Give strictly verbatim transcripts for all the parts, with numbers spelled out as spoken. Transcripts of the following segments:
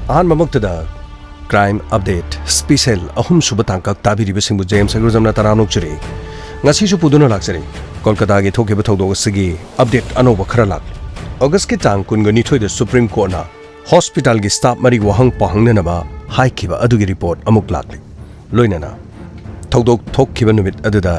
ꯑꯍꯥꯟꯕꯃꯛꯇꯗ Crime Update Special ꯑꯍꯨꯝꯁꯨꯕ ꯇꯥꯡꯀꯛ ꯇꯥꯕꯤꯔꯤꯕꯁꯤꯡꯕꯨ James ꯑꯒ꯭ꯔꯖꯝꯅ ꯇꯔꯥꯝꯅ ꯑꯣꯛꯆꯔꯤ꯫ ꯉꯁꯤꯁꯨ ꯄꯨꯗꯨꯅ ꯂꯥꯛꯆꯔꯤ꯫ ꯀꯣꯜꯀꯇꯥꯒꯤ ꯊꯣꯛꯈꯤꯕ ꯊꯧꯗꯣꯛ ꯑꯁꯤꯒꯤ update ꯑꯅꯧꯕ ꯈꯔ ꯂꯥꯛꯂꯤ꯫ ꯑꯣꯒꯁꯀꯤ ꯇꯥꯡ ꯀꯨꯟꯒ ꯅꯤꯊꯣꯏꯗ ꯁꯨꯄ꯭ꯔꯤꯝ ꯀꯣꯔꯠꯅ ꯍꯣꯁꯄꯤꯇꯥꯜꯒꯤ ꯁ꯭ꯇꯥꯐ ꯃꯔꯤ ꯋꯥꯍꯪ ꯄꯥꯎꯍꯪꯅꯅꯕ ꯍꯥꯏꯈꯤꯕ ꯑꯗꯨꯒꯤ ꯔꯤꯄꯣꯔꯠ ꯑꯃꯨꯛ ꯂꯥꯛꯂꯤ꯫ ꯂꯣꯏꯅꯅ ꯊꯧꯗꯣꯛ ꯊꯣꯛꯈꯤꯕ ꯅꯨꯃꯤꯠ ꯑꯗꯨꯗ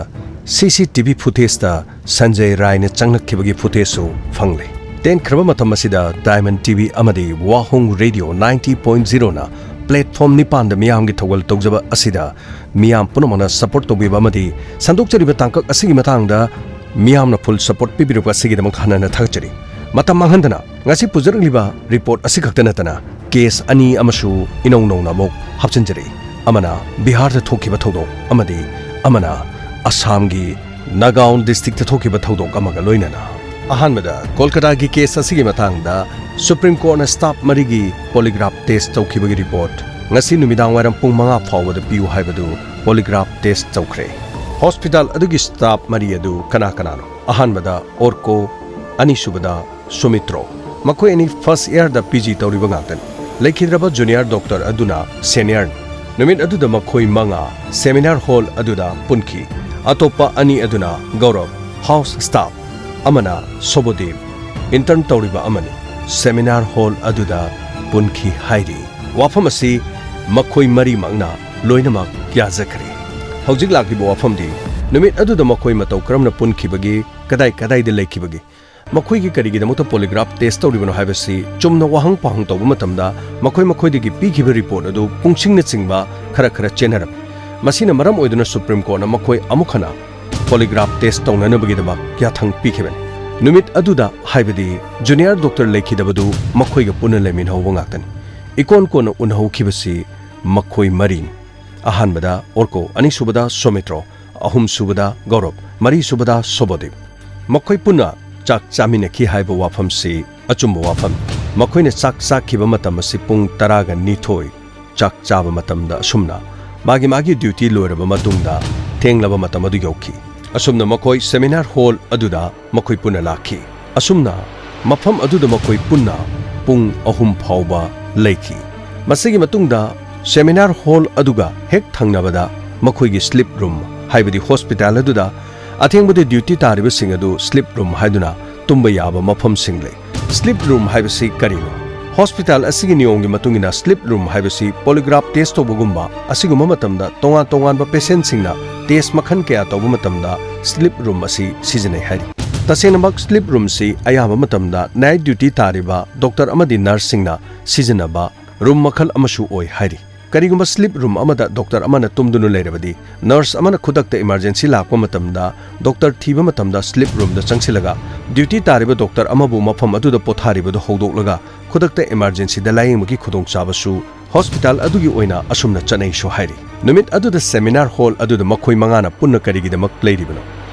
ꯁꯤ ꯁꯤ ꯇꯤ ꯚꯤ ꯐꯨꯇꯦꯖꯇ ꯁꯟꯖꯌ ꯔꯥꯏꯅ ꯆꯪꯂꯛꯈꯤꯕꯒꯤ ꯐꯨꯇꯦꯖꯁꯨ ꯐꯪꯂꯦ꯫ ꯇꯦꯟꯈ꯭ꯔꯕ ꯃꯇꯝ ꯑꯁꯤꯗ ꯗꯥꯏꯃꯟ ꯇꯤ ꯚꯤ ꯑꯃꯗꯤ ꯋꯥꯍꯣꯡ ꯔꯦꯗꯤꯑꯣ ꯅꯥꯏꯟꯇꯤ ꯄꯣꯏꯟꯠ ꯖꯤꯔꯣꯅ ꯄ꯭ꯂꯦꯠꯐꯣꯝ ꯅꯤꯄꯥꯟꯗ ꯃꯤꯌꯥꯝꯒꯤ ꯊꯧꯒꯜ ꯇꯧꯖꯕ ꯑꯁꯤꯗ ꯃꯤꯌꯥꯝ ꯄꯨꯝꯅꯃꯛꯅ ꯁꯄꯣꯔꯠ ꯇꯧꯕꯤꯕ ꯑꯃꯗꯤ ꯁꯟꯗꯣꯛꯆꯔꯤꯕ ꯇꯥꯡꯀꯛ ꯑꯁꯤꯒꯤ ꯃꯇꯥꯡꯗ ꯃꯤꯌꯥꯝꯅ ꯐꯨꯜ ꯁꯄꯣꯔꯠ ꯄꯤꯕꯤꯔꯛꯄ ꯑꯁꯤꯒꯤꯗꯃꯛ ꯍꯟꯅ ꯍꯟꯅ ꯊꯥꯒꯠꯆꯔꯤ꯫ ꯃꯇꯝ ꯃꯥꯡꯍꯟꯗꯅ ꯉꯁꯤ ꯄꯨꯖꯔꯛꯂꯤꯕ ꯔꯤꯄꯣꯔꯠ ꯑꯁꯤꯈꯛꯇ ꯅꯠꯇꯅ ꯀꯦꯁ ꯑꯅꯤ ꯑꯃꯁꯨ ꯏꯅꯧ ꯅꯧꯅ ꯑꯃꯨꯛ ꯍꯥꯞꯆꯤꯟꯖꯔꯤ꯫ ꯑꯃꯅ ꯕꯤꯍꯥꯔꯗ ꯊꯣꯛꯈꯤꯕ ꯊꯧꯗꯣꯛ ꯑꯃꯗꯤ ꯑꯃꯅ ꯑꯁꯥꯝꯒꯤ ꯅꯥꯒꯥꯎꯟ ꯗꯤꯁꯇ꯭ꯔꯤꯛꯇ ꯊꯣꯛꯈꯤꯕ ꯊꯧꯗꯣꯛ ꯑꯃꯒ ꯂꯣꯏꯅꯅ꯫ ꯑꯍꯥꯟꯕꯗ ꯀꯣꯜꯀꯇꯥꯒꯤ ꯀꯦꯁ ꯑꯁꯤꯒꯤ ꯃꯇꯥꯡꯗ ꯁꯨꯄ꯭ꯔꯤꯝ ꯀꯣꯔꯠꯅ ꯁ꯭ꯇꯥꯐ ꯃꯔꯤꯒꯤ ꯄꯣꯂꯤꯒ꯭ꯔꯥꯐ ꯇꯦꯁ ꯇꯧꯈꯤꯕꯒꯤ ꯔꯤꯄꯣꯔꯠ ꯉꯁꯤ ꯅꯨꯃꯤꯗꯥꯡ ꯋꯥꯏꯔꯝ ꯄꯨꯡ ꯃꯉꯥ ꯐꯥꯎꯕꯗ ꯄꯤꯌꯨ ꯍꯥꯏꯕꯗꯨ ꯄꯣꯂꯤꯒ꯭ꯔꯥꯐ ꯇꯦꯁ ꯇꯧꯈ꯭ꯔꯦ꯫ ꯍꯣꯁꯄꯤꯇꯥꯜ ꯑꯗꯨꯒꯤ ꯁ꯭ꯇꯥꯐ ꯃꯔꯤ ꯑꯗꯨ ꯀꯅꯥ ꯀꯅꯥꯅꯣ? ꯑꯍꯥꯟꯕꯗ ꯑꯣꯔꯀꯣ, ꯑꯅꯤꯁꯨꯕꯗ ꯁꯨꯃꯤꯇ꯭ꯔꯣ꯫ ꯃꯈꯣꯏ ꯑꯅꯤ ꯐꯥꯔꯁꯠ ꯏꯌꯥꯔꯗ ꯄꯤ ꯖꯤ ꯇꯧꯔꯤꯕ ꯉꯥꯛꯇꯅꯤ꯫ ꯂꯩꯈꯤꯗ꯭ꯔꯕ ꯖꯨꯅꯤꯌꯔ ꯗꯣꯛꯇꯔ ꯑꯗꯨꯅ ꯁꯦꯅꯤꯌꯔꯅꯤ꯫ ꯅꯨꯃꯤꯠ ꯑꯗꯨꯗ ꯃꯈꯣꯏ ꯃꯉꯥ ꯁꯦꯃꯤꯅꯥꯔ ꯍꯣꯜ ꯑꯗꯨꯗ ꯄꯨꯟꯈꯤ꯫ ꯑꯇꯣꯞꯄ ꯑꯅꯤ ꯑꯗꯨꯅ ꯒꯧꯔꯕ, ꯍꯥꯎꯁ ꯁ꯭ꯇꯥꯐ, ꯑꯃꯅ ꯁꯣꯕꯣꯗꯦꯕ, ꯏꯟꯇꯔꯟ ꯇꯧꯔꯤꯕ ꯑꯃꯅꯤ, ꯁꯦꯃꯤꯅꯥꯔ ꯍꯣꯜ ꯑꯗꯨꯗ ꯄꯨꯟꯈꯤ ꯍꯥꯏꯔꯤ꯫ ꯋꯥꯐꯝ ꯑꯁꯤ ꯃꯈꯣꯏ ꯃꯔꯤꯃꯛꯅ ꯂꯣꯏꯅꯃꯛ ꯌꯥꯖꯈ꯭ꯔꯦ꯫ ꯍꯧꯖꯤꯛ ꯂꯥꯛꯂꯤꯕ ꯋꯥꯐꯝꯗꯤ ꯅꯨꯃꯤꯠ ꯑꯗꯨꯗ ꯃꯈꯣꯏ ꯃꯇꯧ ꯀꯔꯝꯅ ꯄꯨꯟꯈꯤꯕꯒꯦ, ꯀꯗꯥꯏ ꯀꯗꯥꯏꯗ ꯂꯩꯈꯤꯕꯒꯦ, ꯃꯈꯣꯏꯒꯤ ꯀꯔꯤꯒꯤꯗꯃꯛꯇ ꯄꯣꯂꯤꯒ꯭ꯔꯥꯐ ꯇꯦꯁ ꯇꯧꯔꯤꯕꯅꯣ ꯍꯥꯏꯕꯁꯤ ꯆꯨꯝꯅ ꯋꯥꯍꯪ ꯄꯥꯎꯍꯪ ꯇꯧꯕ ꯃꯇꯝꯗ ꯃꯈꯣꯏ ꯃꯈꯣꯏꯗꯒꯤ ꯄꯤꯈꯤꯕ ꯔꯤꯄꯣꯔꯠ ꯑꯗꯨ ꯄꯨꯡꯁꯤꯡꯅꯆꯤꯡꯕ ꯈꯔ ꯈꯔ ꯆꯦꯟꯅꯔꯝꯃꯤ꯫ ꯃꯁꯤꯅ ꯃꯔꯝ ꯑꯣꯏꯗꯨꯅ ꯁꯨꯄ꯭ꯔꯤꯝ ꯀꯣꯔꯠꯅ ꯃꯈꯣꯏ ꯑꯃꯨꯛ ꯍꯟꯅ ꯄꯣꯂꯤꯒ꯭ꯔꯥꯐ ꯇꯦꯁ ꯇꯧꯅꯅꯕꯒꯤꯗꯃꯛ ꯌꯥꯊꯪ ꯄꯤꯈꯤꯕꯅꯤ꯫ ꯅꯨꯃꯤꯠ ꯑꯗꯨꯗ, ꯍꯥꯏꯕꯗꯤ ꯖꯨꯅꯤꯌꯔ ꯗꯣꯛꯇꯔ ꯂꯩꯈꯤꯗꯕꯗꯨ ꯃꯈꯣꯏꯒ ꯄꯨꯟꯅ ꯂꯩꯃꯤꯟꯅꯍꯧꯕ ꯉꯥꯛꯇꯅꯤ꯫ ꯏꯀꯣꯟ ꯀꯣꯟꯅ ꯎꯅꯍꯧꯈꯤꯕꯁꯤ ꯃꯈꯣꯏ ꯃꯔꯤꯅꯤ꯫ ꯑꯍꯥꯟꯕꯗ ꯑꯣꯔꯀꯣ, ꯑꯅꯤꯁꯨꯕꯗ ꯁꯣꯃꯤꯇ꯭ꯔꯣ, ꯑꯍꯨꯝꯁꯨꯕꯗ ꯒꯧꯔꯕ, ꯃꯔꯤꯁꯨꯕꯗ ꯁꯣꯕꯣꯗꯤꯞ꯫ ꯃꯈꯣꯏ ꯄꯨꯟꯅ ꯆꯥꯛ ꯆꯥꯃꯤꯟꯅꯈꯤ ꯍꯥꯏꯕ ꯋꯥꯐꯝꯁꯤ ꯑꯆꯨꯝꯕ ꯋꯥꯐꯝ꯫ ꯃꯈꯣꯏꯅ ꯆꯥꯛ ꯆꯥꯈꯤꯕ ꯃꯇꯝ ꯑꯁꯤ ꯄꯨꯡ ꯇꯔꯥꯒ ꯅꯤꯊꯣꯏ, ꯆꯥꯛ ꯆꯥꯕ ꯃꯇꯝꯗ ꯑꯁꯨꯝꯅ ꯃꯥꯒꯤ ꯃꯥꯒꯤ ꯗ꯭ꯌꯨꯇꯤ ꯂꯣꯏꯔꯕ ꯃꯇꯨꯡꯗ ꯊꯦꯡꯂꯕ ꯃꯇꯝ ꯑꯗꯨ ꯌꯧꯈꯤ꯫ ꯑꯁꯨꯝꯅ ꯃꯈꯣꯏ ꯁꯦꯃꯤꯅꯥꯔ ꯍꯣꯜ ꯑꯗꯨꯗ ꯃꯈꯣꯏ ꯄꯨꯟꯅ ꯂꯥꯛꯈꯤ꯫ ꯑꯁꯨꯝꯅ ꯃꯐꯝ ꯑꯗꯨꯗ ꯃꯈꯣꯏ ꯄꯨꯟꯅ ꯄꯨꯡ ꯑꯍꯨꯝ ꯐꯥꯎꯕ ꯂꯩꯈꯤ꯫ ꯃꯁꯤꯒꯤ ꯃꯇꯨꯡꯗ ꯁꯦꯃꯤꯅꯥꯔ ꯍꯣꯜ ꯑꯗꯨꯒ ꯍꯦꯛ ꯊꯪꯅꯕꯗ ꯃꯈꯣꯏꯒꯤ ꯁ꯭ꯂꯤꯞ ꯔꯨꯝ, ꯍꯥꯏꯕꯗꯤ ꯍꯣꯁꯄꯤꯇꯥꯜ ꯑꯗꯨꯗ ꯑꯊꯦꯡꯕꯗ ꯗ꯭ꯌꯨꯇꯤ ꯇꯥꯔꯤꯕꯁꯤꯡ ꯑꯗꯨ ꯁ꯭ꯂꯤꯞ ꯔꯨꯝ ꯍꯥꯏꯗꯨꯅ ꯇꯨꯝꯕ ꯌꯥꯕ ꯃꯐꯝꯁꯤꯡ ꯂꯩ꯫ ꯁ꯭ꯂꯤꯞ ꯔꯨꯝ ꯍꯥꯏꯕꯁꯤ ꯀꯔꯤꯅꯣ? ꯍꯣꯁꯄꯤꯇꯥꯜ ꯑꯁꯤꯒꯤ ꯅꯤꯌꯣꯝꯒꯤ ꯃꯇꯨꯡ ꯏꯟꯅ ꯁ꯭ꯂꯤꯞ ꯔꯨꯝ ꯍꯥꯏꯕꯁꯤ ꯄꯣꯂꯤꯒ꯭ꯔꯥꯐ ꯇꯦꯁ ꯇꯧꯕꯒꯨꯝꯕ ꯑꯁꯤꯒꯨꯝꯕ ꯃꯇꯝꯗ ꯇꯣꯉꯥꯟ ꯇꯣꯉꯥꯟꯕ ꯄꯦꯁꯦꯟꯁꯤꯡꯅ ꯇꯦꯁ ꯃꯈꯜ ꯀꯌꯥ ꯇꯧꯕ ꯃꯇꯝꯗ ꯁ꯭ꯂꯤꯞ ꯔꯨꯝ ꯑꯁꯤ ꯁꯤꯖꯤꯟꯅꯩ ꯍꯥꯏꯔꯤ꯫ ꯇꯁꯦꯡꯅꯃꯛ ꯁ꯭ꯂꯤꯞ ꯔꯨꯝꯁꯤ ꯑꯌꯥꯝꯕ ꯃꯇꯝꯗ ꯅꯥꯏꯠ ꯗ꯭ꯌꯨꯇꯤ ꯇꯥꯔꯤꯕ ꯗꯣꯛꯇꯔ ꯑꯃꯗꯤ ꯅꯔꯁꯁꯤꯡꯅ ꯁꯤꯖꯤꯟꯅꯕ ꯔꯨꯝ ꯃꯈꯜ ꯑꯃꯁꯨ ꯑꯣꯏ ꯍꯥꯏꯔꯤ꯫ ꯀꯔꯤꯒꯨꯝꯕ ꯁ꯭ꯂꯤꯞ ꯔꯨꯝ ꯑꯃꯗ ꯗꯣꯛꯇꯔ ꯑꯃꯅ ꯇꯨꯝꯗꯨꯅ ꯂꯩꯔꯕꯗꯤ, ꯅꯔꯁ ꯑꯃꯅ ꯈꯨꯗꯛꯇ ꯏꯃꯔꯖꯦꯟꯁꯤ ꯂꯥꯛꯄ ꯃꯇꯝꯗ, ꯗꯣꯛꯇꯔ ꯊꯤꯕ ꯃꯇꯝꯗ ꯁ꯭ꯂꯤꯞ ꯔꯨꯝꯗ ꯆꯪꯁꯤꯜꯂꯒ ꯗ꯭ꯌꯨꯇꯤ ꯇꯥꯔꯤꯕ ꯗꯣꯛꯇꯔ ꯑꯃꯕꯨ ꯃꯐꯝ ꯑꯗꯨꯗ ꯄꯣꯊꯥꯔꯤꯕꯗꯨ ꯍꯧꯗꯣꯛꯂꯒ ꯈꯨꯗꯛꯇ ꯏꯃꯔꯖꯦꯟꯁꯤꯗ ꯂꯥꯌꯦꯡꯕꯒꯤ ꯈꯨꯗꯣꯡꯆꯥꯕꯁꯨ ꯍꯣꯁꯄꯤꯇꯥꯜ ꯑꯗꯨꯒꯤ ꯑꯣꯏꯅ ꯑꯁꯨꯝꯅ ꯆꯠꯅꯩꯁꯨ ꯍꯥꯏꯔꯤ꯫ ꯅꯨꯃꯤꯠ ꯑꯗꯨꯗ ꯁꯦꯃꯤꯅꯥꯔ ꯍꯣꯜ ꯑꯗꯨꯗ ꯃꯈꯣꯏ ꯃꯉꯥꯅ ꯄꯨꯟꯅ ꯀꯔꯤꯒꯤꯗꯃꯛ ꯂꯩꯔꯤꯕꯅꯣ?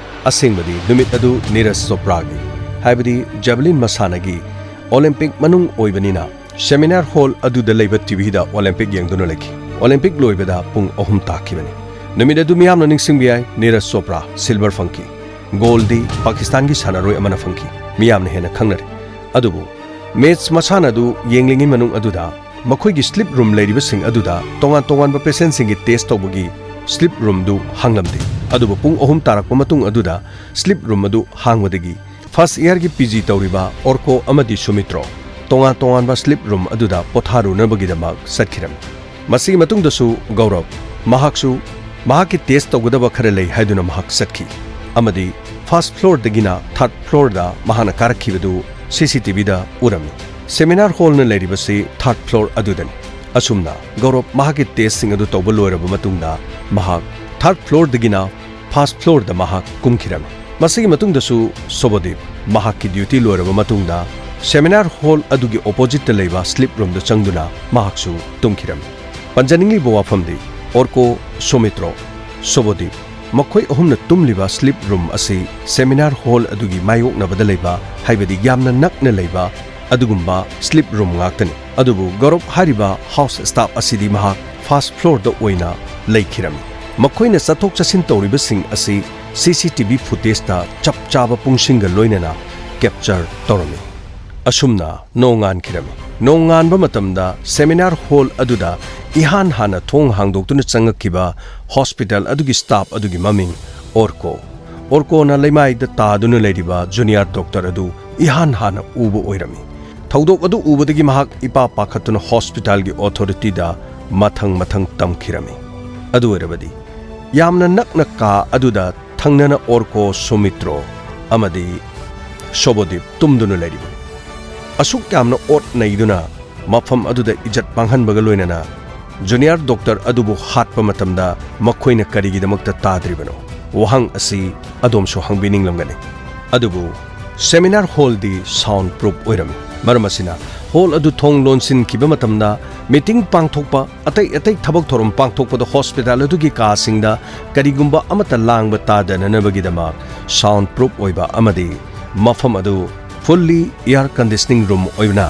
ꯑꯁꯦꯡꯕꯗꯤ ꯅꯨꯃꯤꯠ ꯑꯗꯨ ꯅꯤꯔꯖ ꯆꯣꯄ꯭ꯔꯥꯒꯤ, ꯍꯥꯏꯕꯗꯤ ꯖꯦꯚꯂꯤꯟ ꯃꯁꯥꯟꯅꯒꯤ ꯑꯣꯂꯤꯝꯄꯤꯛ ꯃꯅꯨꯡ ꯑꯣꯏꯕꯅꯤꯅ, ꯁꯦꯃꯤꯅꯥꯔ ꯍꯣꯜ ꯑꯗꯨꯗ ꯂꯩꯕ ꯇꯤꯚꯤꯗ ꯑꯣꯂꯤꯝꯄꯤꯛ ꯌꯦꯡꯗꯨꯅ ꯂꯩꯈꯤ꯫ ꯑꯣꯂꯤꯝꯄꯤꯛ ꯂꯣꯏꯕꯗ ꯄꯨꯡ ꯑꯍꯨꯝ ꯇꯥꯈꯤꯕꯅꯤ꯫ ꯅꯨꯃꯤꯠ ꯑꯗꯨ ꯃꯤꯌꯥꯝꯅ ꯅꯤꯡꯁꯤꯡꯕ ꯌꯥꯏ, ꯅꯤꯔꯖ ꯆꯣꯄ꯭ꯔꯥ ꯁꯤꯜꯚꯔ ꯐꯪꯈꯤ꯫ ꯒꯣꯜꯗꯤ ꯄꯥꯀꯤꯁꯇꯥꯟꯒꯤ ꯁꯥꯟꯅꯔꯣꯏ ꯑꯃꯅ ꯐꯪꯈꯤ꯫ ꯃꯤꯌꯥꯝꯅ ꯍꯦꯟꯅ ꯈꯪꯅꯔꯦ꯫ ꯑꯗꯨꯕꯨ ꯃꯦꯆ ꯃꯁꯥꯟꯅ ꯑꯗꯨ ꯌꯦꯡꯂꯤꯉꯩ ꯃꯅꯨꯡ ꯑꯗꯨꯗ ꯃꯈꯣꯏꯒꯤ ꯁ꯭ꯂꯤꯞ ꯔꯨꯝ ꯂꯩꯔꯤꯕꯁꯤꯡ ꯑꯗꯨꯗ ꯇꯣꯉꯥꯟ ꯇꯣꯉꯥꯟꯕ ꯄꯦꯁꯦꯟꯁꯤꯡꯒꯤ ꯇꯦꯁ ꯇꯧꯕꯒꯤ ꯁ꯭ꯂꯤꯞ ꯔꯨꯝꯗꯨ ꯍꯥꯡꯂꯝꯗꯦ꯫ ꯑꯗꯨꯕꯨ ꯄꯨꯡ ꯑꯍꯨꯝ ꯇꯥꯔꯛꯄ ꯃꯇꯨꯡ ꯑꯗꯨꯗ ꯁ꯭ꯂꯤꯞ ꯔꯨꯝ ꯑꯗꯨ ꯍꯥꯡꯕꯗꯒꯤ ꯐꯥꯔꯁ ꯏꯌꯥꯔꯒꯤ ꯄꯤ ꯖꯤ ꯇꯧꯔꯤꯕ ꯑꯣꯔꯀꯣ ꯑꯃꯗꯤ ꯁꯨꯃꯤꯇ꯭ꯔꯣ ꯇꯣꯉꯥꯟ ꯇꯣꯉꯥꯟꯕ ꯁ꯭ꯂꯤꯞ ꯔꯨꯝ ꯑꯗꯨꯗ ꯄꯣꯊꯥꯔꯨꯅꯕꯒꯤꯗꯃꯛ ꯆꯠꯈꯤꯔꯝꯃꯤ꯫ ꯃꯁꯤꯒꯤ ꯃꯇꯨꯡꯗꯁꯨ ꯒꯧꯔꯕ, ꯃꯍꯥꯛꯁꯨ ꯃꯍꯥꯛꯀꯤ ꯇꯦꯁ ꯇꯧꯒꯗꯕ ꯈꯔ ꯂꯩ ꯍꯥꯏꯗꯨꯅ ꯃꯍꯥꯛ ꯆꯠꯈꯤ ꯑꯃꯗꯤ ꯐꯥꯔꯁ ꯐ꯭ꯂꯣꯔꯗꯒꯤꯅ ꯊꯥꯔꯗ ꯐ꯭ꯂꯣꯔꯗ ꯃꯍꯥꯛꯅ ꯀꯥꯔꯛꯈꯤꯕꯗꯨ ꯁꯤ ꯁꯤ ꯇꯤ ꯚꯤꯗ ꯎꯔꯝꯃꯤ꯫ ꯁꯦꯃꯤꯅꯥꯔ ꯍꯣꯜꯅ ꯂꯩꯔꯤꯕꯁꯤ ꯊꯥꯔꯗ ꯐ꯭ꯂꯣꯔ ꯑꯗꯨꯗꯅꯤ꯫ ꯑꯁꯨꯝꯅ ꯒꯧꯔꯕ ꯃꯍꯥꯛꯀꯤ ꯇꯦꯁꯁꯤꯡ ꯑꯗꯨ ꯇꯧꯕ ꯂꯣꯏꯔꯕ ꯃꯇꯨꯡꯗ ꯃꯍꯥꯛ ꯊꯥꯔꯗ ꯐ꯭ꯂꯣꯔꯗꯒꯤꯅ ꯐꯥꯔꯁ ꯐ꯭ꯂꯣꯔꯗ ꯃꯍꯥꯛ ꯀꯨꯝꯈꯤꯔꯝꯃꯤ꯫ ꯃꯁꯤꯒꯤ ꯃꯇꯨꯡꯗꯁꯨ ꯁꯣꯕꯣꯗꯤꯞ ꯃꯍꯥꯛꯀꯤ ꯗ꯭ꯌꯨꯇꯤ ꯂꯣꯏꯔꯕ ꯃꯇꯨꯡꯗ ꯁꯦꯃꯤꯅꯥꯔ ꯍꯣꯜ ꯑꯗꯨꯒꯤ ꯑꯣꯄꯣꯖꯤꯠꯇ ꯂꯩꯕ ꯁ꯭ꯂꯤꯞ ꯔꯨꯝꯗ ꯆꯪꯗꯨꯅ ꯃꯍꯥꯛꯁꯨ ꯇꯨꯝꯈꯤꯔꯝꯃꯤ꯫ ꯄꯟꯖꯅꯤꯡꯂꯤꯕ ꯋꯥꯐꯝꯗꯤ, ꯑꯣꯔꯀꯣ, ꯁꯣꯃꯤꯇ꯭ꯔꯣ, ꯁꯣꯕꯣꯗꯤꯞ ꯃꯈꯣꯏ ꯑꯍꯨꯝꯅ ꯇꯨꯝꯂꯤꯕ ꯁ꯭ꯂꯤꯞ ꯔꯨꯝ ꯑꯁꯤ ꯁꯦꯃꯤꯅꯥꯔ ꯍꯣꯜ ꯑꯗꯨꯒꯤ ꯃꯥꯌꯣꯛꯅꯕꯗ ꯂꯩꯕ, ꯍꯥꯏꯕꯗꯤ ꯌꯥꯝꯅ ꯅꯛꯅ ꯂꯩꯕ ꯑꯗꯨꯒꯨꯝꯕ ꯁ꯭ꯂꯤꯞ ꯔꯨꯝ ꯉꯥꯛꯇꯅꯤ꯫ ꯑꯗꯨꯕꯨ ꯒꯧꯔꯕ ꯍꯥꯏꯔꯤꯕ ꯍꯥꯎꯁ ꯁ꯭ꯇꯥꯐ ꯑꯁꯤꯗꯤ ꯃꯍꯥꯛ ꯐꯥꯔꯁ ꯐ꯭ꯂꯣꯔꯗ ꯑꯣꯏꯅ ꯂꯩꯈꯤꯔꯝꯃꯤ꯫ ꯃꯈꯣꯏꯅ ꯆꯠꯊꯣꯛ ꯆꯠꯁꯤꯟ ꯇꯧꯔꯤꯕꯁꯤꯡ ꯑꯁꯤ ꯁꯤ ꯁꯤ ꯇꯤ ꯚꯤ ꯐꯨꯇꯦꯖꯇ ꯆꯞ ꯆꯥꯕ ꯄꯨꯡꯁꯤꯡꯒ ꯂꯣꯏꯅꯅ ꯀꯦꯞꯆꯔ ꯇꯧꯔꯝꯃꯤ꯫ ꯑꯁꯨꯝꯅ ꯅꯣꯡꯉꯥꯟꯈꯤꯔꯝꯃꯤ꯫ ꯅꯣꯡꯉꯥꯟꯕ ꯃꯇꯝꯗ seminar hall ꯑꯗꯨꯗ ꯏꯍꯥꯟ ꯍꯥꯟꯅ ꯊꯣꯡ ꯍꯥꯡꯗꯣꯛꯇꯨꯅ ꯆꯪꯉꯛꯈꯤꯕ hospital ꯑꯗꯨꯒꯤ staff ꯑꯗꯨꯒꯤ ꯃꯃꯤꯡ ꯑꯣꯔꯀꯣ꯫ ꯑꯣꯔꯀꯣꯅ ꯂꯩꯃꯥꯏꯗ ꯇꯥꯗꯨꯅ ꯂꯩꯔꯤꯕ junior doctor ꯑꯗꯨ ꯏꯍꯥꯟ ꯍꯥꯟꯅ ꯎꯕ ꯑꯣꯏꯔꯝꯃꯤ꯫ ꯊꯧꯗꯣꯛ ꯑꯗꯨ ꯎꯕꯗꯒꯤ ꯃꯍꯥꯛ ꯏꯄꯥ ꯄꯥꯈꯠꯇꯨꯅ hospitalꯒꯤ authorityꯗ ꯃꯊꯪ ꯃꯊꯪ ꯇꯝꯈꯤꯔꯝꯃꯤ꯫ ꯑꯗꯨ ꯑꯣꯏꯔꯕꯗꯤ ꯌꯥꯝꯅ ꯅꯛꯅ ꯀꯥ ꯑꯗꯨꯗ ꯊꯪꯅꯅ ꯑꯣꯔꯀꯣ, ꯁꯨꯃꯤꯇ꯭ꯔꯣ ꯑꯃꯗꯤ ꯁꯣꯕꯣꯗꯤꯞ ꯇꯨꯝꯗꯨꯅ ꯂꯩꯔꯤꯕꯅꯤ꯫ ꯑꯁꯨꯛ ꯌꯥꯝꯅ ꯑꯣꯠ ꯅꯩꯗꯨꯅ ꯃꯐꯝ ꯑꯗꯨꯗ ꯏꯖꯠ ꯃꯥꯡꯍꯟꯕꯒ ꯂꯣꯏꯅꯅ junior doctor ꯑꯗꯨꯕꯨ ꯍꯥꯠꯄ ꯃꯇꯝꯗ ꯃꯈꯣꯏꯅ ꯀꯔꯤꯒꯤꯗꯃꯛꯇ ꯇꯥꯗ꯭ꯔꯤꯕꯅꯣ? ꯋꯥꯍꯪ ꯑꯁꯤ ꯑꯗꯣꯝꯁꯨ ꯍꯪꯕꯤꯅꯤꯡꯂꯝꯒꯅꯤ꯫ ꯑꯗꯨꯕꯨ seminar hallꯗꯤ sound proof ꯑꯣꯏꯔꯝꯃꯤ꯫ ꯃꯔꯝ ꯑꯁꯤꯅ hall ꯑꯗꯨ ꯊꯣꯡ ꯂꯣꯟꯁꯤꯟꯈꯤꯕ ꯃꯇꯝꯗ meeting ꯄꯥꯡꯊꯣꯛꯄ, ꯑꯇꯩ ꯑꯇꯩ ꯊꯕꯛ ꯊꯧꯔꯝ ꯄꯥꯡꯊꯣꯛꯄꯗ hospital ꯑꯗꯨꯒꯤ ꯀꯥꯁꯤꯡꯗ ꯀꯔꯤꯒꯨꯝꯕ ꯑꯃꯠꯇ ꯂꯥꯡꯕ ꯇꯥꯗꯅꯅꯕꯒꯤꯗꯃꯛ sound proof ꯑꯣꯏꯕ ꯑꯃꯗꯤ ꯃꯐꯝ ꯑꯗꯨ fully air conditioning room ꯑꯣꯏꯕꯅ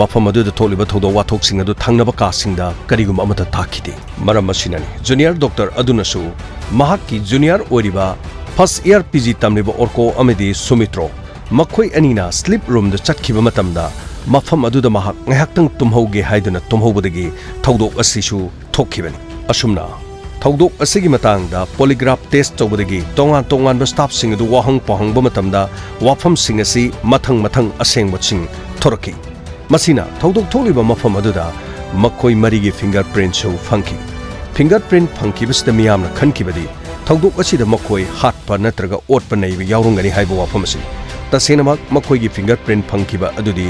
ꯃꯐꯝ ꯑꯗꯨꯗ ꯊꯣꯛꯂꯤꯕ ꯊꯧꯗꯣꯛ ꯋꯥꯊꯣꯛꯁꯤꯡ ꯑꯗꯨ ꯊꯪꯅꯕ ꯀꯥꯁꯤꯡꯗ ꯀꯔꯤꯒꯨꯝꯕ ꯑꯃꯠꯇ ꯇꯥꯈꯤꯗꯦ꯫ ꯃꯔꯝ ꯑꯁꯤꯅꯅꯤ junior doctor ꯑꯗꯨꯅꯁꯨ ꯃꯍꯥꯛꯀꯤ junior ꯑꯣꯏꯔꯤꯕ first year P G ꯇꯝꯂꯤꯕ ꯑꯣꯔꯀꯣ ꯑꯃꯗꯤ ꯁꯨꯃꯤꯇ꯭ꯔꯣ ꯃꯈꯣꯏ ꯑꯅꯤꯅ sleep roomꯗ ꯆꯠꯈꯤꯕ ꯃꯇꯝꯗ ꯃꯐꯝ ꯑꯗꯨꯗ ꯃꯍꯥꯛ ꯉꯥꯏꯍꯥꯛꯇꯪ ꯇꯨꯝꯍꯧꯒꯦ ꯍꯥꯏꯗꯨꯅ ꯇꯨꯝꯍꯧꯕꯗꯒꯤ ꯊꯧꯗꯣꯛ ꯑꯁꯤꯁꯨ ꯊꯣꯛꯈꯤꯕꯅꯤ꯫ ꯑꯁꯨꯝꯅ ꯊꯧꯗꯣꯛ ꯑꯁꯤꯒꯤ ꯃꯇꯥꯡꯗ polygraph test ꯇꯧꯕꯗꯒꯤ ꯇꯣꯉꯥꯟ ꯇꯣꯉꯥꯟꯕ staffꯁꯤꯡ ꯑꯗꯨ ꯋꯥꯍꯪ ꯄꯥꯎꯍꯪꯕ ꯃꯇꯝꯗ ꯋꯥꯐꯝꯁꯤꯡ ꯑꯁꯤ ꯃꯊꯪ ꯃꯊꯪ ꯑꯁꯦꯡꯕꯁꯤꯡ ꯊꯣꯔꯛꯈꯤ꯫ ꯃꯁꯤꯅ ꯊꯧꯗꯣꯛ ꯊꯣꯛꯂꯤꯕ ꯃꯐꯝ ꯑꯗꯨꯗ ꯃꯈꯣꯏ ꯃꯔꯤꯒꯤ fingerprintꯁꯨ ꯐꯪꯈꯤ꯫ Fingerprint ꯐꯪꯈꯤꯕꯁꯤꯗ ꯃꯤꯌꯥꯝꯅ ꯈꯟꯈꯤꯕꯗꯤ ꯊꯧꯗꯣꯛ ꯑꯁꯤꯗ ꯃꯈꯣꯏ ꯍꯥꯠꯄ ꯅꯠꯇ꯭ꯔꯒ ꯑꯣꯠꯄ ꯅꯩꯕ ꯌꯥꯎꯔꯝꯒꯅꯤ ꯍꯥꯏꯕ ꯋꯥꯐꯝ ꯑꯁꯤꯅꯤ꯫ ꯇꯁꯦꯡꯅꯃꯛ ꯃꯈꯣꯏꯒꯤ fingerprint ꯐꯪꯈꯤꯕ ꯑꯗꯨꯗꯤ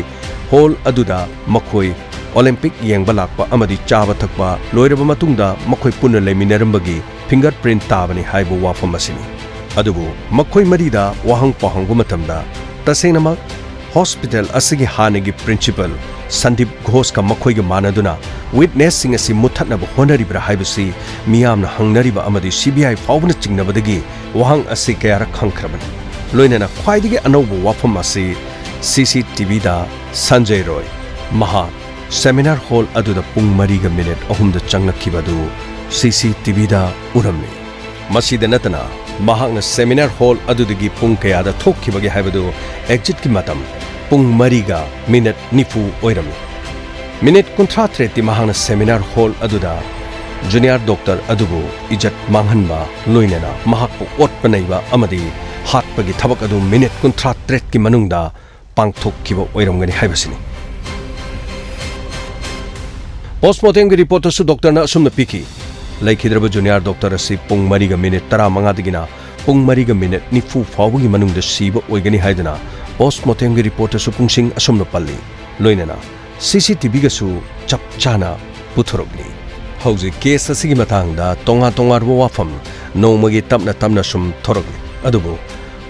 hall ꯑꯗꯨꯗ ꯃꯈꯣꯏ Olympic ꯌꯦꯡꯕ ꯂꯥꯛꯄ ꯑꯃꯗꯤ ꯆꯥꯕ ꯊꯛꯄ ꯂꯣꯏꯔꯕ ꯃꯇꯨꯡꯗ ꯃꯈꯣꯏ ꯄꯨꯟꯅ ꯂꯩꯃꯤꯟꯅꯔꯝꯕꯒꯤ fingerprint ꯇꯥꯕꯅꯤ ꯍꯥꯏꯕ ꯋꯥꯐꯝ ꯑꯁꯤꯅꯤ꯫ ꯑꯗꯨꯕꯨ ꯃꯈꯣꯏ ꯃꯔꯤꯗ ꯋꯥꯍꯪ ꯄꯥꯎꯍꯪꯕ ꯃꯇꯝꯗ ꯇꯁꯦꯡꯅꯃꯛ hospital ꯑꯁꯤꯒꯤ ꯍꯥꯟꯅꯒꯤ principal ꯁꯟꯗꯤꯞ ꯘꯣꯁꯀ ꯃꯈꯣꯏꯒ ꯃꯥꯟꯅꯗꯨꯅ witnessꯁꯤꯡ ꯑꯁꯤ ꯃꯨꯠꯊꯠꯅꯕ ꯍꯣꯠꯅꯔꯤꯕ꯭ꯔꯥ ꯍꯥꯏꯕꯁꯤ ꯃꯤꯌꯥꯝꯅ ꯍꯪꯅꯔꯤꯕ ꯑꯃꯗꯤ C B I ꯐꯥꯎꯕꯅ ꯆꯤꯡꯅꯕꯗꯒꯤ ꯋꯥꯍꯪ ꯑꯁꯤ ꯀꯌꯥꯔꯛ ꯍꯪꯈ꯭ꯔꯕꯅꯤ꯫ ꯂꯣꯏꯅꯅ ꯈ꯭ꯋꯥꯏꯗꯒꯤ ꯑꯅꯧꯕ ꯋꯥꯐꯝ ꯑꯁꯤ C C T Vꯗ ꯁꯟꯖꯌ ꯔꯣꯏ, ꯃꯍꯥꯛ seminar hall ꯑꯗꯨꯗ ꯄꯨꯡ ꯃꯔꯤꯒ minute ꯑꯍꯨꯝꯗ ꯆꯪꯂꯛꯈꯤꯕ ꯑꯗꯨ C C T Vꯗ ꯎꯔꯝꯃꯤ꯫ ꯃꯁꯤꯗ ꯅꯠꯇꯅ ꯃꯍꯥꯛꯅ seminar hall ꯑꯗꯨꯗꯒꯤ ꯄꯨꯡ ꯀꯌꯥꯗ ꯊꯣꯛꯈꯤꯕꯒꯦ ꯍꯥꯏꯕꯗꯨ exitꯀꯤ ꯃꯇꯝ ꯄꯨꯡ ꯃꯔꯤꯒ ꯃꯤꯅꯤꯠ ꯅꯤꯐꯨ ꯑꯣꯏꯔꯝꯃꯤ꯫ ꯃꯤꯅꯤꯠ ꯀꯨꯟꯊ꯭ꯔꯥ ꯇꯔꯦꯠꯇꯤ ꯃꯍꯥꯛꯅ ꯁꯦꯃꯤꯅꯥꯔ ꯍꯣꯜ ꯑꯗꯨꯗ ꯖꯨꯅꯤꯌꯔ ꯗꯣꯛꯇꯔ ꯑꯗꯨꯕꯨ ꯏꯖꯠ ꯃꯥꯡꯍꯟꯕ, ꯂꯣꯏꯅꯅ ꯃꯍꯥꯛꯄꯨ ꯑꯣꯠꯄ ꯅꯩꯕ ꯑꯃꯗꯤ ꯍꯥꯠꯄꯒꯤ ꯊꯕꯛ ꯑꯗꯨ ꯃꯤꯅꯤꯠ ꯀꯨꯟꯊ꯭ꯔꯥ ꯇꯔꯦꯠꯀꯤ ꯃꯅꯨꯡꯗ ꯄꯥꯡꯊꯣꯛꯈꯤꯕ ꯑꯣꯏꯔꯝꯒꯅꯤ ꯍꯥꯏꯕꯁꯤꯅꯤ꯫ ꯄꯣꯁꯃꯣꯔꯇꯦꯝꯒꯤ ꯔꯤꯄꯣꯔꯠꯇꯁꯨ ꯗꯣꯛꯇꯔꯅ ꯑꯁꯨꯝꯅ ꯄꯤꯈꯤ, "ꯂꯩꯈꯤꯗ꯭ꯔꯕ ꯖꯨꯅꯤꯌꯔ ꯗꯣꯛꯇꯔ ꯑꯁꯤ ꯄꯨꯡ ꯃꯔꯤꯒ ꯃꯤꯅꯤꯠ ꯇꯔꯥꯃꯉꯥꯗꯒꯤꯅ ꯄꯨꯡ ꯃꯔꯤꯒ ꯃꯤꯅꯤꯠ ꯅꯤꯐꯨ ꯐꯥꯎꯕꯒꯤ ꯃꯅꯨꯡꯗ ꯁꯤꯕ ꯑꯣꯏꯒꯅꯤ" ꯍꯥꯏꯗꯨꯅ ꯄꯣꯁꯃꯣꯔꯇꯦꯝꯒꯤ ꯔꯤꯄꯣꯔꯠꯇꯁꯨ ꯄꯨꯡꯁꯤꯡ ꯑꯁꯨꯝꯅ ꯄꯜꯂꯤ꯫ ꯂꯣꯏꯅꯅ ꯁꯤ ꯁꯤ ꯇꯤ ꯚꯤꯒꯁꯨ ꯆꯞ ꯆꯥꯅ ꯄꯨꯊꯣꯔꯛꯂꯤ꯫ ꯍꯧꯖꯤꯛ ꯀꯦꯁ ꯑꯁꯤꯒꯤ ꯃꯇꯥꯡꯗ ꯇꯣꯉꯥꯟ ꯇꯣꯉꯥꯟꯕ ꯋꯥꯐꯝ ꯅꯣꯡꯃꯒꯤ ꯇꯞꯅ ꯇꯞꯅ ꯁꯨꯝ ꯊꯣꯔꯛꯂꯤ꯫ ꯑꯗꯨꯕꯨ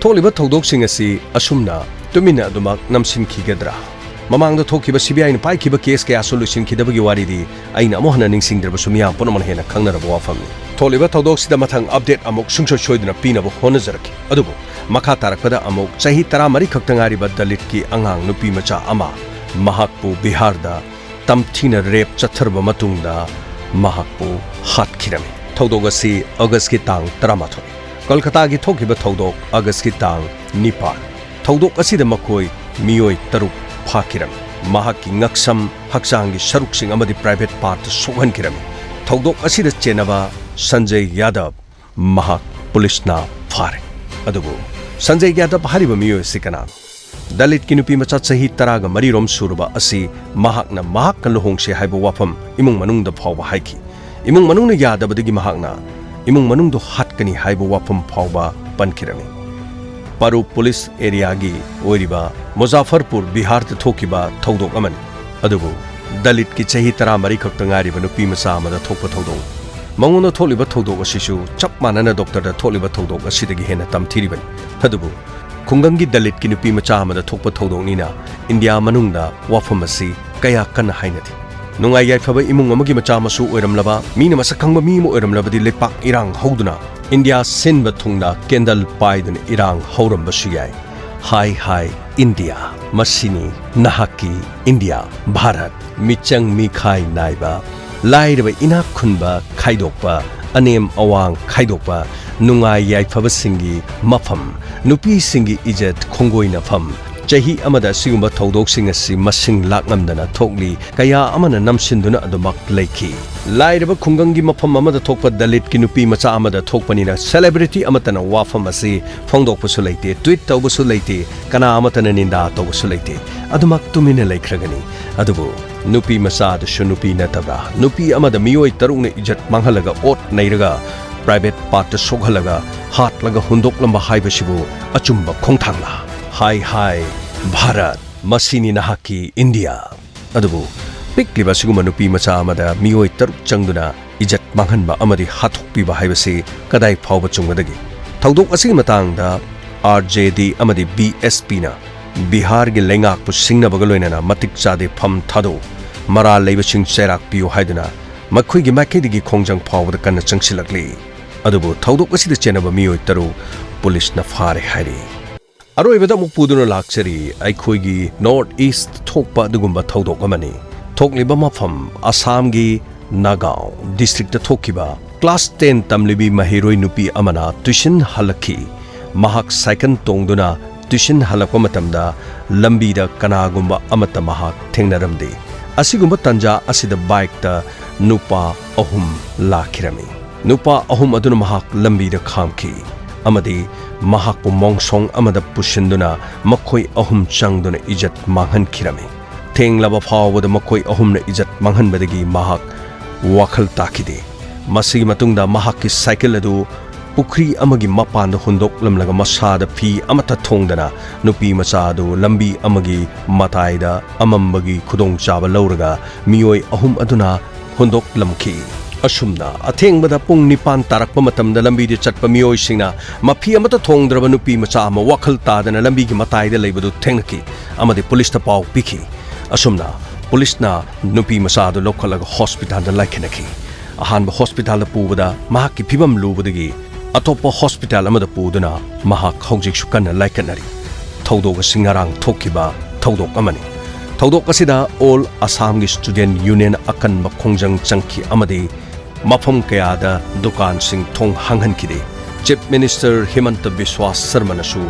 ꯊꯣꯛꯂꯤꯕ ꯊꯧꯗꯣꯛꯁꯤꯡ ꯑꯁꯤ ꯑꯁꯨꯝꯅ ꯇꯨꯃꯤꯟꯅ ꯑꯗꯨꯃꯛ ꯅꯝꯁꯤꯟꯈꯤꯒꯗ꯭ꯔꯥ? ꯃꯃꯥꯡꯗ ꯊꯣꯛꯈꯤꯕ ꯁꯤ ꯕꯤ ꯑꯥꯏꯅ ꯄꯥꯏꯈꯤꯕ ꯀꯦꯁ ꯀꯌꯥꯁꯨ ꯂꯣꯏꯁꯤꯟꯈꯤꯗꯕꯒꯤ ꯋꯥꯔꯤꯗꯤ ꯑꯩꯅ ꯑꯃꯨꯛ ꯍꯟꯅ ꯅꯤꯡꯁꯤꯡꯗ꯭ꯔꯕꯁꯨ ꯃꯤꯌꯥꯝ ꯄꯨꯝꯅꯃꯛꯅ ꯍꯦꯟꯅ ꯈꯪꯅꯔꯕ ꯋꯥꯐꯝꯅꯤ꯫ ꯊꯣꯛꯂꯤꯕ ꯊꯧꯗꯣꯛꯁꯤꯗ ꯃꯊꯪ ꯑꯞꯗꯦꯠ ꯑꯃꯨꯛ ꯁꯨꯡꯁꯣꯏ ꯁꯣꯏꯗꯅ ꯄꯤꯅꯕ ꯍꯣꯠꯅꯖꯔꯛꯈꯤ꯫ ꯑꯗꯨꯕꯨ ꯃꯈꯥ ꯇꯥꯔꯛꯄꯗ ꯑꯃꯨꯛ ꯆꯍꯤ ꯇꯔꯥꯃꯔꯤ ꯈꯛꯇ ꯉꯥꯏꯔꯤꯕ ꯗꯂꯤꯠꯀꯤ ꯑꯉꯥꯡ ꯅꯨꯄꯤ ꯃꯆꯥ ꯑꯃ, ꯃꯍꯥꯛꯄꯨ ꯕꯤꯍꯥꯔꯗ ꯇꯝꯊꯤꯅ ꯔꯦꯞ ꯆꯠꯊꯔꯕ ꯃꯇꯨꯡꯗ ꯃꯍꯥꯛꯄꯨ ꯍꯥꯠꯈꯤꯔꯝꯃꯤ꯫ ꯊꯧꯗꯣꯛ ꯑꯁꯤ ꯑꯣꯒꯁꯀꯤ ꯇꯥꯡ ꯇꯔꯥꯃꯥꯊꯣꯏ, ꯀꯣꯜꯀꯇꯥꯒꯤ ꯊꯣꯛꯈꯤꯕ ꯊꯧꯗꯣꯛ ꯑꯣꯒꯁꯀꯤ ꯇꯥꯡ ꯅꯤꯄꯥꯟ꯫ ꯊꯧꯗꯣꯛ ꯑꯁꯤꯗ ꯃꯈꯣꯏ ꯃꯤꯑꯣꯏ ꯇꯔꯨꯛ ꯐꯥꯈꯤꯔꯝꯃꯤ꯫ ꯃꯍꯥꯛꯀꯤ ꯉꯛꯁꯝ, ꯍꯛꯆꯥꯡꯒꯤ ꯁꯔꯨꯛꯁꯤꯡ ꯑꯃꯗꯤ ꯄ꯭ꯔꯥꯏꯚꯦꯠ ꯄꯥꯔꯠꯇ ꯁꯣꯛꯍꯟꯈꯤꯔꯝꯃꯤ꯫ ꯊꯧꯗꯣꯛ ꯑꯁꯤꯗ ꯆꯦꯟꯅꯕ ꯁꯟꯖꯌ ꯌꯥꯗꯕ ꯃꯍꯥꯛ ꯄꯨꯂꯤꯁꯅ ꯐꯥꯔꯦ꯫ ꯑꯗꯨꯕꯨ ꯁꯟꯖꯌ ꯌꯥꯗꯕ ꯍꯥꯏꯔꯤꯕ ꯃꯤꯑꯣꯏ ꯑꯁꯤ ꯀꯅꯥꯅꯣ? ꯗꯂꯤꯠꯀꯤ ꯅꯨꯄꯤ ꯃꯆꯥ ꯆꯍꯤ ꯇꯔꯥꯒ ꯃꯔꯤꯔꯣꯝ ꯁꯨꯔꯕ ꯑꯁꯤ ꯃꯍꯥꯛꯅ ꯃꯍꯥꯛꯀ ꯂꯨꯍꯣꯡꯁꯦ ꯍꯥꯏꯕ ꯋꯥꯐꯝ ꯏꯃꯨꯡ ꯃꯅꯨꯡꯗ ꯐꯥꯎꯕ ꯍꯥꯏꯈꯤ꯫ ꯏꯃꯨꯡ ꯃꯅꯨꯡꯅ ꯌꯥꯗꯕꯗꯒꯤ ꯃꯍꯥꯛꯅ ꯏꯃꯨꯡ ꯃꯅꯨꯡꯗꯨ ꯍꯥꯠꯀꯅꯤ ꯍꯥꯏꯕ ꯋꯥꯐꯝ ꯐꯥꯎꯕ ꯄꯟꯈꯤꯔꯝꯃꯤ꯫ ꯄꯔꯨ ꯄꯨꯂꯤꯁ ꯑꯦꯔꯤꯌꯥꯒꯤ ꯑꯣꯏꯔꯤꯕ ꯃꯨꯖꯥꯐꯔꯄꯨꯔ, ꯕꯤꯍꯥꯔꯗ ꯊꯣꯛꯈꯤꯕ ꯊꯧꯗꯣꯛ ꯑꯃꯅꯤ꯫ ꯑꯗꯨꯕꯨ ꯗꯂꯤꯠꯀꯤ ꯆꯍꯤ ꯇꯔꯥꯃꯔꯤ ꯈꯛꯇ ꯉꯥꯏꯔꯤꯕ ꯅꯨꯄꯤ ꯃꯆꯥ ꯑꯃꯗ ꯊꯣꯛꯄ ꯊꯧꯗꯣꯛ꯫ ꯃꯉꯣꯟꯗ ꯊꯣꯛꯂꯤꯕ ꯊꯧꯗꯣꯛ ꯑꯁꯤꯁꯨ ꯆꯞ ꯃꯥꯟꯅꯅ ꯗꯣꯛꯇꯔꯗ ꯊꯣꯛꯂꯤꯕ ꯊꯧꯗꯣꯛ ꯑꯁꯤꯗꯒꯤ ꯍꯦꯟꯅ ꯇꯝꯊꯤꯔꯤꯕꯅꯤ꯫ ꯑꯗꯨꯕꯨ ꯈꯨꯡꯒꯪꯒꯤ ꯗꯂꯤꯠꯀꯤ ꯅꯨꯄꯤ ꯃꯆꯥ ꯑꯃꯗ ꯊꯣꯛꯄ ꯊꯧꯗꯣꯛꯅꯤꯅ ꯏꯟꯗꯤꯌꯥ ꯃꯅꯨꯡꯗ ꯋꯥꯐꯝ ꯑꯁꯤ ꯀꯌꯥ ꯀꯟꯅ ꯍꯥꯏꯅꯗꯦ꯫ ꯅꯨꯡꯉꯥꯏ ꯌꯥꯏꯐꯕ ꯏꯃꯨꯡ ꯑꯃꯒꯤ ꯃꯆꯥ ꯃꯁꯨ ꯑꯣꯏꯔꯝꯂꯕ, ꯃꯤꯅ ꯃꯁꯛ ꯈꯪꯕ ꯃꯤ ꯑꯃ ꯑꯣꯏꯔꯝꯂꯕꯗꯤ ꯂꯩꯄꯥꯛ ꯏꯔꯥꯡ ꯍꯧꯗꯨꯅ ꯏꯟꯗꯤꯌꯥ ꯁꯤꯟꯕ ꯊꯨꯡꯅ ꯀꯦꯟꯗꯜ ꯄꯥꯏꯗꯨꯅ ꯏꯔꯥꯡ ꯍꯧꯔꯝꯕꯁꯨ ꯌꯥꯏ꯫ ꯍꯥꯏ ꯍꯥꯏ ꯏꯟꯗꯤꯌꯥ, ꯃꯁꯤꯅꯤ ꯅꯍꯥꯛꯀꯤ ꯏꯟꯗꯤꯌꯥ, ꯚꯥꯔꯠ꯫ ꯃꯤꯆꯪ ꯃꯤꯈꯥꯏ ꯅꯥꯏꯕ, ꯂꯥꯏꯔꯕ ꯏꯅꯥꯛ ꯈꯨꯟꯕ ꯈꯥꯏꯗꯣꯛꯄ, ꯑꯅꯦꯝ ꯑꯋꯥꯡ ꯈꯥꯏꯗꯣꯛꯄ, ꯅꯨꯡꯉꯥꯏ ꯌꯥꯏꯐꯕꯁꯤꯡꯒꯤ ꯃꯐꯝ, ꯅꯨꯄꯤꯁꯤꯡꯒꯤ ꯏꯖꯠ ꯈꯣꯡꯒꯣꯏꯅꯐꯝ, ꯆꯍꯤ ꯑꯃꯗ ꯑꯁꯤꯒꯨꯝꯕ ꯊꯧꯗꯣꯛꯁꯤꯡ ꯑꯁꯤ ꯃꯁꯤꯡ ꯂꯥꯛꯉꯝꯗꯅ ꯊꯣꯛꯂꯤ, ꯀꯌꯥ ꯑꯃꯅ ꯅꯝꯁꯤꯟꯗꯨꯅ ꯑꯗꯨꯃꯛ ꯂꯩꯈꯤ꯫ ꯂꯥꯏꯔꯕ ꯈꯨꯡꯒꯪꯒꯤ ꯃꯐꯝ ꯑꯃꯗ ꯊꯣꯛꯄ ꯗꯂꯤꯠꯀꯤ ꯅꯨꯄꯤ ꯃꯆꯥ ꯑꯃꯗ ꯊꯣꯛꯄꯅꯤꯅ celebrity ꯑꯃꯠꯇꯅ ꯋꯥꯐꯝ ꯑꯁꯤ ꯐꯣꯡꯗꯣꯛꯄꯁꯨ ꯂꯩꯇꯦ, tweet ꯇꯧꯕꯁꯨ ꯂꯩꯇꯦ, ꯀꯅꯥ ꯑꯃꯠꯇꯅ ꯅꯤꯟꯗꯥ ꯇꯧꯕꯁꯨ ꯂꯩꯇꯦ꯫ ꯑꯗꯨꯃꯛ ꯇꯨꯃꯤꯟꯅ ꯂꯩꯈ꯭ꯔꯒꯅꯤ꯫ ꯑꯗꯨꯕꯨ ꯅꯨꯄꯤ ꯃꯆꯥ ꯑꯗꯨꯁꯨ ꯅꯨꯄꯤ ꯅꯠꯇꯕ꯭ꯔꯥ? ꯅꯨꯄꯤ ꯑꯃꯗ ꯃꯤꯑꯣꯏ ꯇꯔꯨꯛꯅ ꯏꯖꯠ ꯃꯥꯡꯍꯜꯂꯒ, ꯑꯣꯠ ꯅꯩꯔꯒ, private partꯇ ꯁꯣꯛꯍꯜꯂꯒ, ꯍꯥꯠꯂꯒ ꯍꯨꯟꯗꯣꯛꯂꯝꯕ ꯍꯥꯏꯕꯁꯤꯕꯨ ꯑꯆꯨꯝꯕ ꯈꯣꯡꯊꯥꯡꯂꯥ? ꯍꯥꯏ ꯍꯥꯏ ꯚꯥꯔꯠ, ꯃꯁꯤꯅꯤ ꯅꯍꯥꯛꯀꯤ ꯏꯟꯗꯤꯌꯥ꯫ ꯑꯗꯨꯕꯨ ꯄꯤꯛꯂꯤꯕ ꯑꯁꯤꯒꯨꯝꯕ ꯅꯨꯄꯤ ꯃꯆꯥ ꯑꯃꯗ ꯃꯤꯑꯣꯏ ꯇꯔꯨꯛ ꯆꯪꯗꯨꯅ ꯏꯖꯠ ꯃꯥꯡꯍꯟꯕ ꯑꯃꯗꯤ ꯍꯥꯠꯇꯣꯛꯄꯤꯕ ꯍꯥꯏꯕꯁꯤ ꯀꯗꯥꯏ ꯐꯥꯎꯕ ꯆꯨꯝꯒꯗꯒꯦ? ꯊꯧꯗꯣꯛ ꯑꯁꯤꯒꯤ ꯃꯇꯥꯡꯗ RJD ꯑꯃꯗꯤ BSPꯅ ꯕꯤꯍꯥꯔꯒꯤ ꯂꯩꯉꯥꯛꯄꯨ ꯁꯤꯡꯅꯕꯒ ꯂꯣꯏꯅꯅ ꯃꯇꯤꯛ ꯆꯥꯗꯦ, ꯐꯝ ꯊꯥꯗꯣꯛꯎ, ꯃꯔꯥꯜ ꯂꯩꯕꯁꯤꯡ ꯆꯩꯔꯥꯛ ꯄꯤꯌꯨ ꯍꯥꯏꯗꯨꯅ ꯃꯈꯣꯏꯒꯤ ꯃꯥꯏꯀꯩꯗꯒꯤ ꯈꯣꯡꯖꯪ ꯐꯥꯎꯕꯗ ꯀꯟꯅ ꯆꯪꯁꯤꯜꯂꯛꯂꯤ꯫ ꯑꯗꯨꯕꯨ ꯊꯧꯗꯣꯛ ꯑꯁꯤꯗ ꯆꯦꯟꯅꯕ ꯃꯤꯑꯣꯏ ꯇꯔꯨꯛ ꯄꯨꯂꯤꯁꯅ ꯐꯥꯔꯦ ꯍꯥꯏꯔꯤ꯫ ꯑꯔꯣꯏꯕꯗ ꯑꯃꯨꯛ ꯄꯨꯗꯨꯅ ꯂꯥꯛꯆꯔꯤ ꯑꯩꯈꯣꯏꯒꯤ North East ꯊꯣꯛꯄ ꯑꯗꯨꯒꯨꯝꯕ ꯊꯧꯗꯣꯛ ꯑꯃꯅꯤ꯫ ꯊꯣꯛꯂꯤꯕ ꯃꯐꯝ ꯑꯁꯥꯝꯒꯤ ꯅꯥꯒꯥꯎ districtꯇ ꯊꯣꯛꯈꯤꯕ class ten ꯇꯝꯂꯤꯕꯤ ꯃꯍꯩꯔꯣꯏ ꯅꯨꯄꯤ ꯑꯃꯅ tuition ꯍꯜꯂꯛꯈꯤ꯫ ꯃꯍꯥꯛ cycle ꯇꯣꯡꯗꯨꯅ tuition ꯍꯜꯂꯛꯄ ꯃꯇꯝꯗ ꯂꯝꯕꯤꯗ ꯀꯅꯥꯒꯨꯝꯕ ꯑꯃꯠꯇ ꯃꯍꯥꯛ ꯊꯦꯡꯅꯔꯝꯗꯦ꯫ ꯑꯁꯤꯒꯨꯝꯕ ꯇꯥꯟꯖꯥ ꯑꯁꯤꯗ bikeꯇ ꯅꯨꯄꯥ ꯑꯍꯨꯝ ꯂꯥꯛꯈꯤꯔꯝꯃꯤ꯫ ꯅꯨꯄꯥ ꯑꯍꯨꯝ ꯑꯗꯨꯅ ꯃꯍꯥꯛ ꯂꯝꯕꯤꯗ ꯈꯥꯝꯈꯤ ꯑꯃꯗꯤ ꯃꯍꯥꯛꯄꯨ ꯃꯣꯡꯁꯣꯡ ꯑꯃꯗ ꯄꯨꯁꯤꯟꯗꯨꯅ ꯃꯈꯣꯏ ꯑꯍꯨꯝ ꯆꯪꯗꯨꯅ ꯏꯖꯠ ꯃꯥꯡꯍꯟꯈꯤꯔꯝꯃꯤ꯫ ꯊꯦꯡꯂꯕ ꯐꯥꯎꯕꯗ ꯃꯈꯣꯏ ꯑꯍꯨꯝꯅ ꯏꯖꯠ ꯃꯥꯡꯍꯟꯕꯗꯒꯤ ꯃꯍꯥꯛ ꯋꯥꯈꯜ ꯇꯥꯈꯤꯗꯦ꯫ ꯃꯁꯤꯒꯤ ꯃꯇꯨꯡꯗ ꯃꯍꯥꯛꯀꯤ cycle ꯑꯗꯨ ꯄꯨꯈ꯭ꯔꯤ ꯑꯃꯒꯤ ꯃꯄꯥꯟꯗ ꯍꯨꯟꯗꯣꯛꯂꯝꯂꯒ ꯃꯁꯥꯗ ꯐꯤ ꯑꯃꯠꯇ ꯊꯣꯡꯗꯅ ꯅꯨꯄꯤ ꯃꯆꯥ ꯑꯗꯨ ꯂꯝꯕꯤ ꯑꯃꯒꯤ ꯃꯇꯥꯏꯗ ꯑꯃꯝꯕꯒꯤ ꯈꯨꯗꯣꯡꯆꯥꯕ ꯂꯧꯔꯒ ꯃꯤꯑꯣꯏ ꯑꯍꯨꯝ ꯑꯗꯨꯅ ꯍꯨꯟꯗꯣꯛꯂꯝꯈꯤ꯫ ꯑꯁꯨꯝꯅ ꯑꯊꯦꯡꯕꯗ ꯄꯨꯡ ꯅꯤꯄꯥꯟ ꯇꯥꯔꯛꯄ ꯃꯇꯝꯗ ꯂꯝꯕꯤꯗ ꯆꯠꯄ ꯃꯤꯑꯣꯏꯁꯤꯡꯅ ꯃꯐꯤ ꯑꯃꯠꯇ ꯊꯣꯡꯗ꯭ꯔꯕ ꯅꯨꯄꯤ ꯃꯆꯥ ꯑꯃ ꯋꯥꯈꯜ ꯇꯥꯗꯅ ꯂꯝꯕꯤꯒꯤ ꯃꯇꯥꯏꯗ ꯂꯩꯕꯗꯨ ꯊꯦꯡꯅꯈꯤ ꯑꯃꯗꯤ ꯄꯨꯂꯤꯁꯇ ꯄꯥꯎ ꯄꯤꯈꯤ꯫ ꯑꯁꯨꯝꯅ ꯄꯨꯂꯤꯁꯅ ꯅꯨꯄꯤ ꯃꯆꯥ ꯑꯗꯨ ꯂꯧꯈꯠꯂꯒ hospitalꯗ ꯂꯥꯏꯈꯠꯅꯈꯤ꯫ ꯑꯍꯥꯟꯕ hospitalꯗ ꯄꯨꯕꯗ ꯃꯍꯥꯛꯀꯤ ꯐꯤꯕꯝ ꯂꯨꯕꯗꯒꯤ ꯑꯇꯣꯞꯄ hospital ꯑꯃꯗ ꯄꯨꯗꯨꯅ ꯃꯍꯥꯛ ꯍꯧꯖꯤꯛꯁꯨ ꯀꯟꯅ ꯂꯥꯏꯀꯠꯅꯔꯤ꯫ ꯊꯧꯗꯣꯛ ꯑꯁꯤ ꯉꯔꯥꯡ ꯊꯣꯛꯈꯤꯕ ꯊꯧꯗꯣꯛ ꯑꯃꯅꯤ꯫ ꯊꯧꯗꯣꯛ ꯑꯁꯤꯗ All Assamꯒꯤ Student Union ꯑꯀꯟꯕ ꯈꯣꯡꯖꯪ ꯆꯪꯈꯤ ꯑꯃꯗꯤ ꯃꯐꯝ ꯀꯌꯥꯗ ꯗꯨꯀꯥꯟꯁꯤꯡ ꯊꯣꯡ ꯍꯥꯡꯍꯟꯈꯤꯗꯦ꯫ Chief Minister ꯍꯤꯃꯟꯇ ꯕꯤꯁ꯭ꯋꯥ ꯁꯔꯃꯅꯁꯨ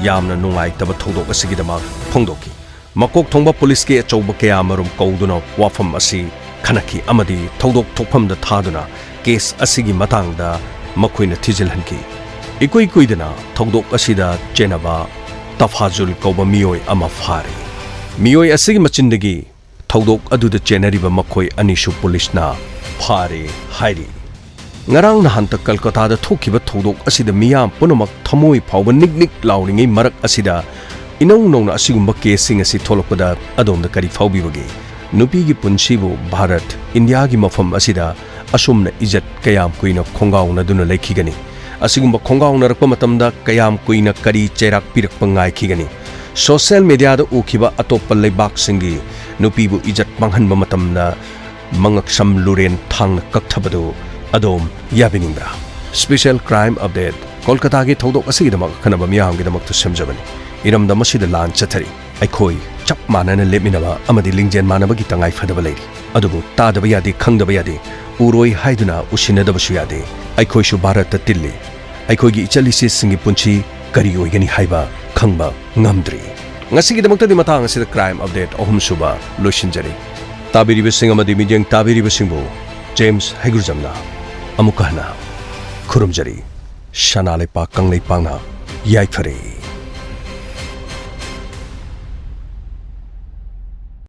ꯌꯥꯝꯅ ꯅꯨꯡꯉꯥꯏꯇꯕ ꯊꯧꯗꯣꯛ ꯑꯁꯤꯒꯤꯗꯃꯛ ꯐꯣꯡꯗꯣꯛꯈꯤ꯫ ꯃꯀꯣꯛ ꯊꯣꯡꯕ ꯄꯨꯂꯤꯁꯀꯤ ꯑꯆꯧꯕ ꯀꯌꯥꯃꯔꯨꯝ ꯀꯧꯗꯨꯅ ꯋꯥꯐꯝ ꯑꯁꯤ ꯈꯟꯅꯈꯤ ꯑꯃꯗꯤ ꯊꯧꯗꯣꯛ ꯊꯣꯛꯐꯝꯗ ꯊꯥꯗꯨꯅ ꯀꯦꯁ ꯑꯁꯤꯒꯤ ꯃꯇꯥꯡꯗ ꯃꯈꯣꯏꯅ ꯊꯤꯖꯤꯜꯍꯟꯈꯤ꯫ ꯏꯀꯨꯏ ꯀꯨꯏꯗꯅ ꯊꯧꯗꯣꯛ ꯑꯁꯤꯗ ꯆꯦꯟꯅꯕ ꯇꯐꯥꯖꯨꯜ ꯀꯧꯕ ꯃꯤꯑꯣꯏ ꯑꯃ ꯐꯥꯔꯦ꯫ ꯃꯤꯑꯣꯏ ꯑꯁꯤꯒꯤ ꯃꯆꯤꯟꯗꯒꯤ ꯊꯧꯗꯣꯛ ꯑꯗꯨꯗ ꯆꯦꯟꯅꯔꯤꯕ ꯃꯈꯣꯏ ꯑꯅꯤꯁꯨ ꯄꯨꯂꯤꯁꯅ ꯐꯥꯔꯦ ꯍꯥꯏꯔꯤ꯫ ꯉꯔꯥꯡ ꯅꯍꯥꯟꯇ ꯀꯜꯀꯇꯥꯗ ꯊꯣꯛꯈꯤꯕ ꯊꯧꯗꯣꯛ ꯑꯁꯤꯗ ꯃꯤꯌꯥꯝ ꯄꯨꯝꯅꯃꯛ ꯊꯃꯣꯏ ꯐꯥꯎꯕ ꯅꯤꯛ ꯅꯤꯛ ꯂꯥꯎꯔꯤꯉꯩ ꯃꯔꯛ ꯑꯁꯤꯗ ꯏꯅꯧ ꯅꯧꯅ ꯑꯁꯤꯒꯨꯝꯕ ꯀꯦꯁꯁꯤꯡ ꯑꯁꯤ ꯊꯣꯛꯂꯛꯄꯗ ꯑꯗꯣꯝꯗ ꯀꯔꯤ ꯐꯥꯎꯕꯤꯕꯒꯦ? ꯅꯨꯄꯤꯒꯤ ꯄꯨꯟꯁꯤꯕꯨ ꯚꯥꯔꯠ, ꯏꯟꯗꯤꯌꯥꯒꯤ ꯃꯐꯝ ꯑꯁꯤꯗ ꯑꯁꯨꯝꯅ ꯏꯖꯠ ꯀꯌꯥꯝ ꯀꯨꯏꯅ ꯈꯣꯡꯒꯥꯎꯅꯗꯨꯅ ꯂꯩꯈꯤꯒꯅꯤ? ꯑꯁꯤꯒꯨꯝꯕ ꯈꯣꯡꯒꯥꯎꯅꯔꯛꯄ ꯃꯇꯝꯗ ꯀꯌꯥꯝ ꯀꯨꯏꯅ ꯀꯔꯤ ꯆꯩꯔꯥꯛ ꯄꯤꯔꯛꯄ ꯉꯥꯏꯈꯤꯒꯅꯤ? ꯁꯣꯁꯤꯌꯦꯜ ꯃꯦꯗꯤꯌꯥꯗ ꯎꯈꯤꯕ ꯑꯇꯣꯞꯄ ꯂꯩꯕꯥꯛꯁꯤꯡꯒꯤ ꯅꯨꯄꯤꯕꯨ ꯏꯖꯠ ꯃꯥꯡꯍꯟꯕ ꯃꯇꯝꯗ ꯃꯉꯛꯁꯝ ꯂꯨꯔꯦꯟ ꯊꯥꯡꯅ ꯀꯛꯊꯕꯗꯨ ꯑꯗꯣꯝ ꯌꯥꯕꯤꯅꯤꯡꯕ꯭ꯔꯥ? ꯁ꯭ꯄꯦꯁꯤꯌꯦꯜ ꯀ꯭ꯔꯥꯏꯝ ꯑꯞꯗꯦꯠ, ꯀꯣꯜꯀꯇꯥꯒꯤ ꯊꯧꯗꯣꯛ ꯑꯁꯤꯒꯤꯗꯃꯛ ꯑꯈꯟꯅꯕ ꯃꯤꯌꯥꯝꯒꯤꯗꯃꯛꯇ ꯁꯦꯝꯖꯕꯅꯤ꯫ ꯏꯔꯝꯗꯝ ꯑꯁꯤꯗ ꯂꯥꯟ ꯆꯠꯊꯔꯤ꯫ ꯑꯩꯈꯣꯏ ꯆꯞ ꯃꯥꯟꯅꯅ ꯂꯦꯞꯃꯤꯟꯅꯕ ꯑꯃꯗꯤ ꯂꯤꯡꯖꯦꯜ ꯃꯥꯟꯅꯕꯒꯤ ꯇꯉꯥꯏ ꯐꯗꯕ ꯂꯩꯔꯤ꯫ ꯑꯗꯨꯕꯨ ꯇꯥꯗꯕ ꯌꯥꯗꯦ, ꯈꯪꯗꯕ ꯌꯥꯗꯦ, ꯎꯔꯣꯏ ꯍꯥꯏꯗꯨꯅ ꯎꯁꯤꯟꯅꯗꯕꯁꯨ ꯌꯥꯗꯦ꯫ ꯑꯩꯈꯣꯏꯁꯨ ꯚꯥꯔꯠꯇ ꯇꯤꯜꯂꯤ꯫ ꯑꯩꯈꯣꯏꯒꯤ ꯏꯆꯜ ꯏꯆꯦꯁꯤꯡꯒꯤ ꯄꯨꯟꯁꯤ ꯀꯔꯤ ꯑꯣꯏꯒꯅꯤ ꯍꯥꯏꯕ ꯈꯪꯕ ꯉꯝꯗ꯭ꯔꯤ꯫ ꯉꯁꯤꯒꯤꯗꯃꯛꯇꯗꯤ ꯃꯇꯥꯡ ꯑꯁꯤꯗ ꯀ꯭ꯔꯥꯏꯝ ꯑꯞꯗꯦꯠ ꯑꯍꯨꯝꯁꯨꯕ ꯂꯣꯏꯁꯤꯟꯖꯔꯤ꯫ ꯇꯥꯕꯤꯔꯤꯕꯁꯤꯡ ꯑꯃꯗꯤ ꯃꯤꯠꯌꯦꯡ ꯇꯥꯕꯤꯔꯤꯕꯁꯤꯡꯕꯨ ꯖꯦꯝꯁ ꯍꯩꯒ꯭ꯔꯨꯖꯝꯅ ꯑꯃꯨꯛꯀ ꯍꯟꯅ ꯈꯨꯔꯨꯝꯖꯔꯤ꯫ ꯁꯅꯥ ꯂꯩꯄꯥꯛ ꯀꯪꯂꯩꯄꯥꯛꯅ ꯌꯥꯏꯐꯔꯦ꯫